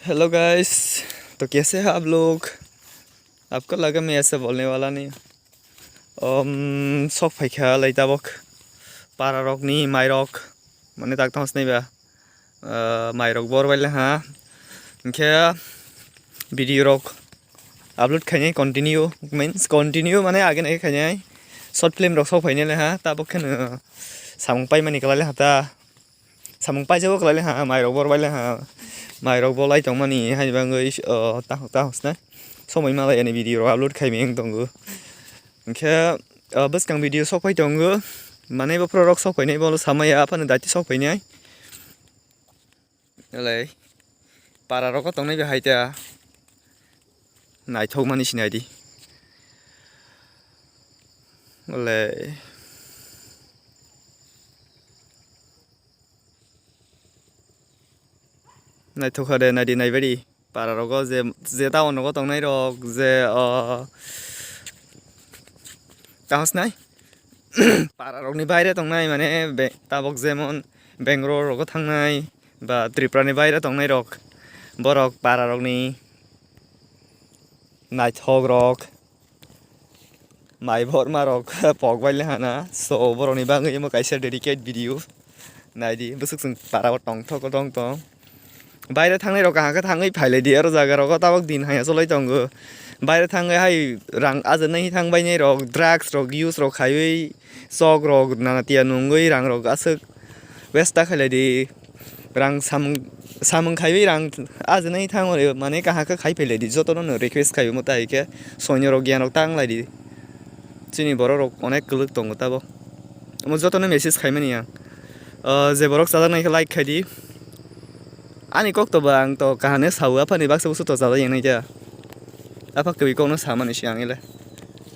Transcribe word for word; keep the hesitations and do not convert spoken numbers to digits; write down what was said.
Hello guys, तो कैसे हैं आप लोग? आपको लगा मैं ऐसे बोलने वाला नहीं। Um, sok phaikha lai tabok para rok ni mai rok, mane tak tong snai ba, ah, mai rok bor bai le ha, hingkhe video rok upload khainai continue, means continue mane age nai khainai short film rok sok phainai le ha, tabok kheno samung paimani kwlai le ha ta. Samung paijak o kwlai le ha, mai rok bor bai le ha, mai rok bo lai tong mani, hai bangwi, o, ta, ta hosna somoi ma lai ani video rok upload khai meng tongo. Hingkhe, o, bwskang video sok phai tongo, mane bo pro rok sok phai nai, bo samaya aphano daiti sok phai nai. Lai, para rok tong nai bai hai ta. Naithok mani sinai di. Ole. Naithok kha de, nai di, nai bai di. Para rogo je, je town rogo tong nai rok, je, o, tahos nai. Para rok ni baire tong nai mane be-, tabok jemon Bangalore rogo thang nai. Ba Tripura ni baire tong nai rok, borok para rok ni naithok rok, mai borma rok pok bai le hana, so borok ni bagwi omo kaisa dedicate video. Nai di, bwswk chwng para o tong thok tong tong. Baire thang nai rok kaham khe thangwi phai lai di, aro jaga rogo tabok din haya cholai tongo. Baire thangwi hai rang ajak nai thang bai nai rok, drugs rok use rok khaiwi, chok rok nana tiya nungwi rang rok aswk waste ta khailai di. Rang samung, samung khaiwi rang ajinai thango re, mane kaham khe khai phailai di. Jotono no request khai omo tai khe soinyo rok giyan rok tang lai di. Chini borok rok onek kwlwk tongo tabo. Omo jotono message khai mani ang. O, je borok chajak nai khe like khai di. Ani kok to ba ang to kaham sao, aphani baksa busu to chajak yang nai khe. Apha kwrwi kok no sa mani si ang ele.